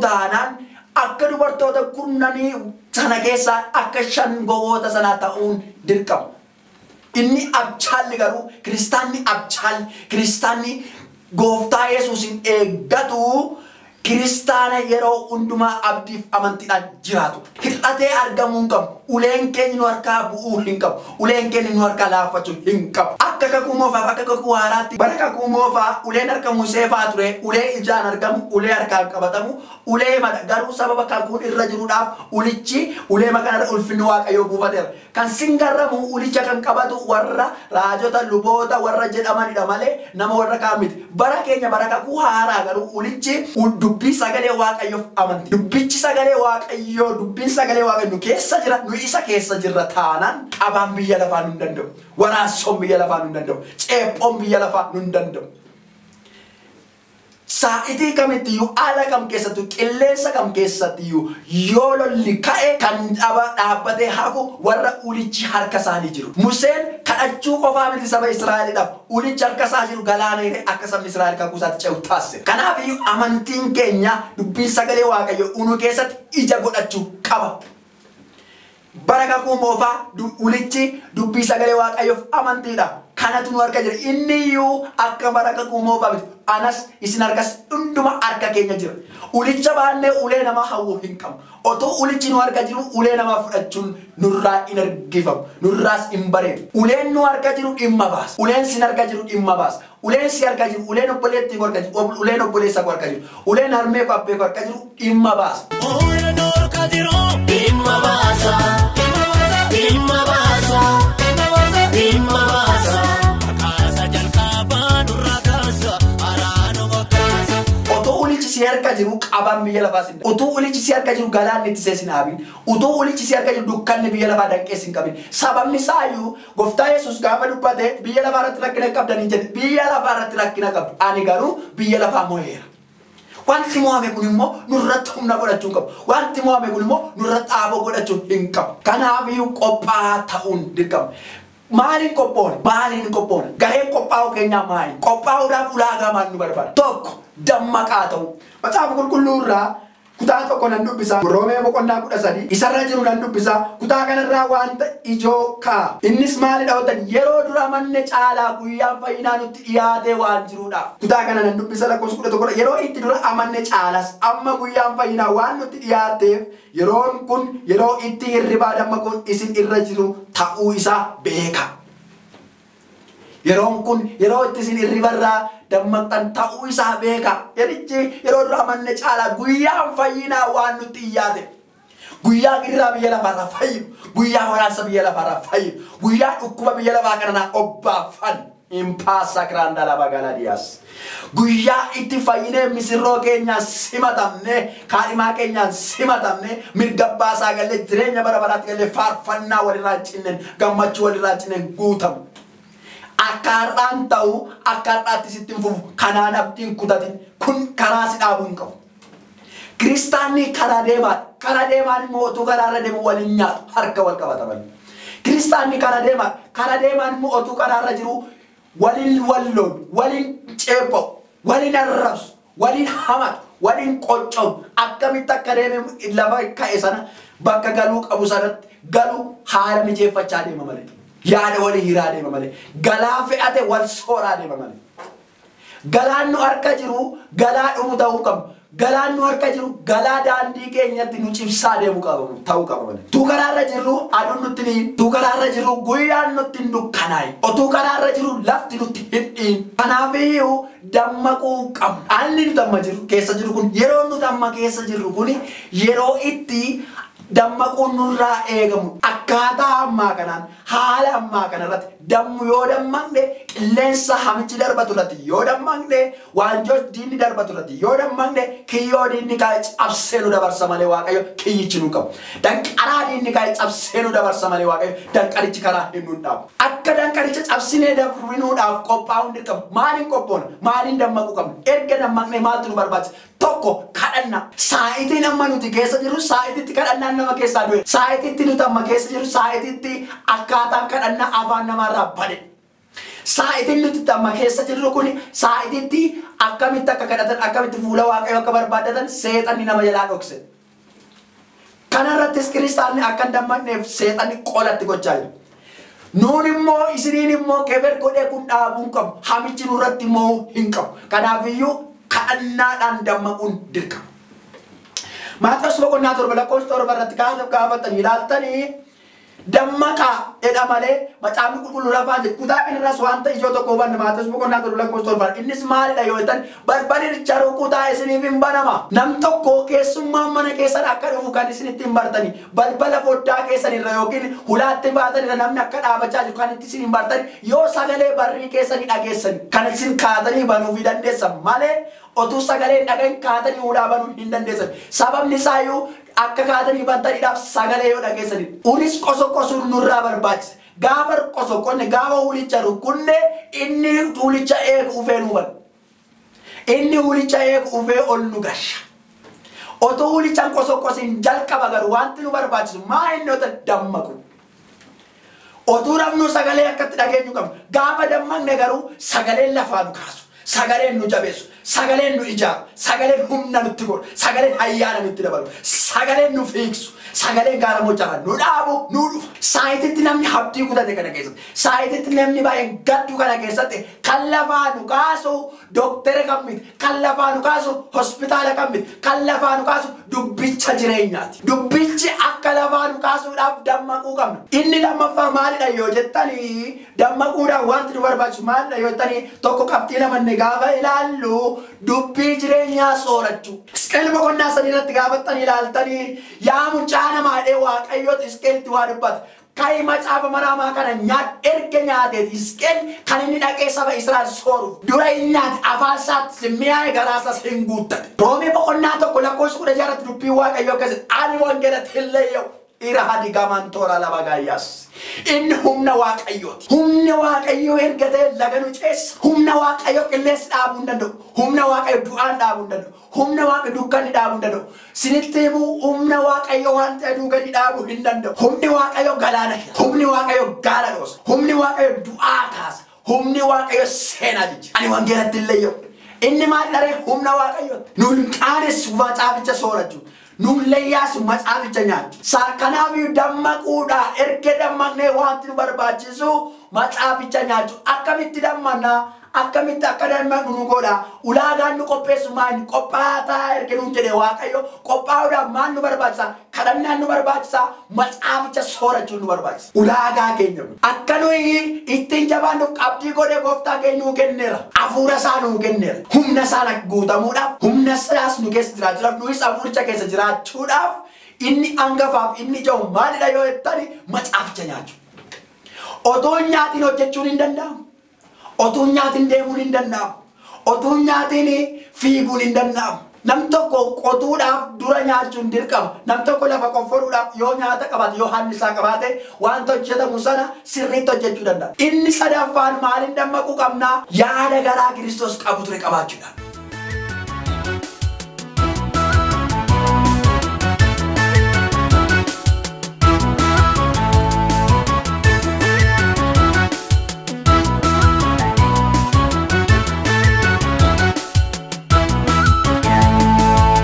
taanaan akka dubartoota kurnanii sana keessaa akka 5 gowwoota sanaa ta'uun dirqama. Inni abchaalli garuu kiristaanni abchaalli kiristaanni gooftaa Yesuusin eeggatu kiristaana yeroo hundumaa abdiif amantiidhaan jiraatu. Hir'atee argamuu hin qabu. Uleen keenya nu harkaa bu'uu hin qabu. Uleen keenya nu harkaa laaffachuu hin qabu. Akka kakuu moofaaf akka kakuu haaraatti bara kakuu moofaa uleen harka Musee fa'aa ture. Ulee ijaan argamu, ulee harkaan qabatamu, ulee mada. Garuu sababa kakuun irra jiruudhaaf ulichi ulee makanarra ulfinni Waaqayyoo buufateera. Kan singarramu ulicha kan qabatu warra raajota, luboota warra jedhamanidha malee nama warra kaan miti. Bara keenya bara kakuu haaraa garuu ulichi dubbii sagalee Waaqayyoof amanti. Dubbichi sagalee Waaqayyoo, dubbiin sagalee Waaqayyoo nu keessa jira, nu isa keessa jirra taanaan qabaan biyya lafaa nu hin danda'u. Waraansoon biyya lafaa nu hin danda'u. Ceephoon biyya lafaa nu hin danda'u. Saa'itii kamittiyyuu, haala kam keessattuu, qilleensa kam keessattiyyuu yoo lolli ka'e kan dhaabbatee hafu warra ulichi harka isaanii jiru. Museen kadhachuu qofaa miti saba Israa'eliidhaaf ulichi harka isaa jiru galaana hiree akka sabni Israa'el kakuu isaatti ce'u taasise. Kanaafiyyuu amantiin keenya dubbiin sagalee Waaqayyoo unu keessatti ija godhachuu qaba. Bara kakuu moofaa ulichi dubbii sagalee Waaqayyoof amantiidha. Kanatu nu harka jira. Inni iyyuu akka bara kakuu moofaa miti. Anas isin harkas hunduma harka keenya jira. Ulicha baannee ulee namaa hawwuu hin qabnu. Otoo ulichi nu harka jiru ulee namaa fudhachuun nurraa hin ergifamu. Nurraas hin bareedu. Uleen nu harka jiru dhimma baasa. Uleen sin harka jiru dhimma baasa. Uleen si harka jiru, uleen obboleettii koo harka jiru, uleen obboleessa koo harka jiru, uleen harmee koo abbee koo harka jiru dhimma baasa. Uleen harka jiru dhimma baasa. Dhimma baasa. Dhimma baasa. Kaasa jalqabaa nurraa kaasa. Araanuma kaasa. Otoo ulichi si harka jiru qabaan biyya lafaa sin dhaabin. Otoo ulichi si harka jiru galaanni itti seesin dhaabin. Otoo ulichi si harka jiru dukkanni biyya lafaa danqee sin qabin. Sababni isaayyuu gooftaa Yesuus gaafa dubbate biyya lafaa irratti rakkina qabdan hin jedhe. Biyya lafaa irratti rakkina qabdu. Ani garuu biyya lafaa mo'eera. Wanti mo'ame kun immoo nurratti humna godhachuu hin qabu. Wanti mo'ame kun immoo nurratti aaboo godhachuu hin qabu. Kanaafiyyuu qophaa'aa ta'uun dirqama. Maaliin qophoona? Maaliin qophoona? Gaheen qophaa'uu keenyaa maali? Qophaa'uudhaaf ulaagaa maal nu barbaada? Tokko dammaqaa ta'uu. Macaafa qulqulluu irraa kutaa tokko nan dubbisa. Roomee boqonnaa 13 isarra jiru nan dubbisa. Kutaa kanarraa wanta ijoo kaa'a. Innis maalidha yoo ta'an yeroo dura manne caalaa guyyaan fayyinaa nutti dhiyaatee waan jiruudhaaf. Kutaa kana nan dubbisa lakkoofsa 11 yeroo itti dura amanne caalaas amma guyyaan fayyinaa waan nutti dhiyaateef yeroon kun yeroo itti hirribaa dammaquun isin irra jiru ta'uu isaa beeka. Yeroon kun yeroo itti isin hirribarraa dammaqxan ta'uu isaa beeka. Yerichi yeroo dura amanne caalaa guyyaan fayyinaa waan nutti dhiyaate. Guyyaa gidiraa biyya lafaarraa fayyinu, guyyaa waraansa biyya lafaarraa fayyinu, guyyaa dhukkuba biyya lafaa kanarraa obbaafan. Impaasa kiraandala bagala diyaas. Guyyaa itti fayyinee misirroo keenyaan simatamne, kaadhimaa keenyaan simatamne, mirga abbaa galee jireenya bara baraatti galee faarfannaa walirraa hin cinneen, gammachuu walirraa hin cinneen guutamu. Akka har'aan ta'u, akka har'aatti sitti hin fufu, kanaan abdiin kutatin, kun karaa si dhaabuu hin qabu. Kiristaanni karaa deemaa, karaa deemaan immoo utuu karaarra deemu waliin nyaatu, harka wal qabataman. Kiristaanni karaa deemaa, karaa deemaan immoo utuu karaarra jiru waliin walloon, waliin ceepha'u, waliin arrabsu, waliin hamatu, waliin qoccomu, akkamitti akka deeme lafa ka'e sana bakka galuu qabu sanatti galuu haala mijeeffachaa deema malee. Yaada walii hiraa deema malee. Galaa fe'ate wal sooraa deema malee. Galaan nu harka jiru galaa dhumu ta'uu qabu. Galaan nu harka jiru galaa daandii keenyatti nu cibsaa deemu qabu ta'uu qaba malee. Utuu karaarra jirru aduun nutti ni, utuu karaarra jirru guyyaan nutti hin dukkanaa'in, utuu karaarra jirru lafti nutti hin dhiin. Kanaafiyyuu dammaquu qabna. Haalli nuti amma jirru keessa jirru kun yeroo nuti amma keessa jirru kun yeroo itti dammaquun nurraa eegamu. Akkaataa ammaa kanaan haala ammaa kanarratti dammu yoo dammaqne qilleensa hamichi darbatu irratti yoo dammaqne waanjoo diinni darbatu irratti yoo dammaqne kiyyoo diinni kaa'e cabsee nu dabarsa malee Waaqayyo kiyyichi nu qabu. Danqaraa diinni kaa'e cabsee nu dabarsa malee Waaqayyo danqarichi karaa hin nu dhaabu. Akka danqaricha cabsinee dabarsinuudhaaf qophaa'uun dirqama. Maaliin qophoona? Maaliin dammaquu qabna? Erga dammaqnee maaltu nu barbaachisa? Tokko kadhannaa. Saayitiin amma nuti keessa jirru saayititti kadhannaan nama keessaa du'e. Saayititti nuti amma keessa jirru saayititti akkaataan kadhannaa afaan namaarraa bade. Saayitiin nuti amma keessa jirru kun saayitiitti akkamitti akka kadhatan, akkamitti fuula Waaqayyoo akka barbaadatan seexanni nama jalaa dhokse. Kanarrattis kiristaanni akka hin dammaqneef seexanni qolatti gochaa jiru. Nuun immoo isiniin immoo keber godhee kun dhaabuu hin qabu. Hamichi nurratti immoo hin qabu. Kanaafiyyuu kadhannaadhaan dammaquun dirqama. Maatewos boqonnaa 7 lakkoofsa 7 irratti gaafatanii ilaaltanii dammaqaa jedha malee macaafni qulqulluu lafaan jedhu kutaa kanarraas wanta ijoo tokko hubanna. Maatewos boqonnaa 7 lakkoofsa 7 innis maalidha yoo jettan balbalicha rukutaa isiniif hin banama. Nam tokko keessummaan mana keessan akka dhufu kan isinitti hin bartani. Balbala foddaa keessanirra yookiin hulaatti baatanirra namni akka dhaabachaa jiru kan itti isin hin bartani yoo sagalee barrii keessanii dhageessan kan isin kaatanii banuuf dandeessan malee otuu sagalee dhagahin kaatanii hulaa banuu hin dandeessan. Sababni isaayyuu akka kaatanii bantaniidhaaf sagalee yoo dhageessani. Unis qosoqosuun nurraa barbaachisa. Gaafa qosoqonne gaafa ulicha rukunne inni ulicha eegu ufee nu bana. Inni ulicha eegu ufee ol nu gasha. Otuu ulichaan qosoqosiin jalqaba garuu wanti nu barbaachisu maa inni ota dammaqu. Otuu rabnu sagalee akkatti dhageenyu qabnu. Gaafa dammaqne garuu sagaleen lafaa nu kaasu. Sagaleen nu jabeessu, sagaleen nu ijaaru, sagaleen humna nutti godhu, sagaleen ayyaana nutti dabalu, sagaleen nu fiigsu, sagaleen gaara mochaarra nu dhaabu, nu dhufa. Saayititti namni abdii kutate kana keessatti, saayititti namni baay'een gaddu kana keessatti kan lafaa nu kaasu dooktara kan miti, kan lafaa nu kaasu hospitaala kan miti, kan lafaa nu kaasu dubbicha jireenyaati. Dubbichi akka lafaa nu kaasuudhaaf dammaquu qabna. Inni lammaffaa maalidha yoo jettanii dammaquudhaaf wanti nu barbaachisu maalidha yoo jettanii tokko qabxii lamanne gaafa ilaallu dubbii jireenyaa soorachuu. Hisqeel boqonnaa 3 irratti gaafattanii ilaaltanii yaa mucaa namaa jedhee Waaqayyootu Hisqeelitti waa dubbata. Ka'i macaafa maraamaa kana nyaadhu erga nyaateeti Hisqeel kan inni dhaqee saba Israa'el sooruuf dura hin nyaate afaan isaatti mi'aaye garaa isaas hin guuttate. Roomee boqonnaa 1 lakkoofsa 16 irratti dubbiin Waaqayyoo akkas jedha. Ani wangeelatti hin leeyya'u. Ira hadi gamaan toora lama gaayyaas. Inni humna Waaqayyooti. Humna Waaqayyoo erga ta'e laga nu ceessa. Humna Waaqayyoo qilleensi dhaabuu hin danda'u. Humna Waaqayyoo du'aan dhaabuu hin danda'u. Humna Waaqayyoo dukkanni dhaabuu hin danda'u. Sinitti himuu humna Waaqayyoo wanta aduu gadi dhaabuu hin danda'u. Humni Waaqayyoo galaana hira. Humni Waaqayyoo gaara dhoosa. Humni Waaqayyoo du'aa kaasa. Humni Waaqayyoo seenaa jijjiira. Ani wangeelatti hin leeyya'u. Inni maal dharee humna Waaqayyooti. Nuun qaanessu macaaficha soorachuu. Nuun leeyyaasu macaaficha nyaachuu. Kanaafuu dammaquudha. Erga dammaqnee wanti nu barbaachisu macaaficha nyaachuu. Akkamitti dammaqnaa? Akkamitti akka dammaqnu nu godha? Ulaagaan nu qopheessu maal? Qophaataa erga nuun jedhe Waaqayyo qophaa'uudhaaf maal nu barbaachisa? Kadhannaan nu barbaachisa. Macaaficha soorachuun nu barbaachisa. Ulaagaa keenya kun. Akka nuyi ittiin jabaannuuf qabdii godhee gooftaa keenya nuu kenneera. Hafuura isaa nuu kenneera. Humna isaa guutamuudhaaf, humna isaas nu keessa jiraachuudhaaf, nuyis hafuuricha keessa jiraachuudhaaf inni hangafaaf inni ija'u maalidha yoo jettani macaaficha nyaachuu. Otoo nyaatiin hojjechuun hin danda'amu. Otuu nyaatiin deemuun hin danda'amu. Otuu nyaatiin fiiguun hin danda'amu. Nam tokko qotuudhaaf dura nyaachuun dirqama. Nam tokko lafa qofforuudhaaf yoo nyaata qabaate, yoo hannisaa qabaate wanta hojjetamu sana sirriitti hojjechuu danda'a. Inni sadaffaan maaliin dammaquu qabnaa? Yaada garaa Kiristoos qabu ture qabaachuudha.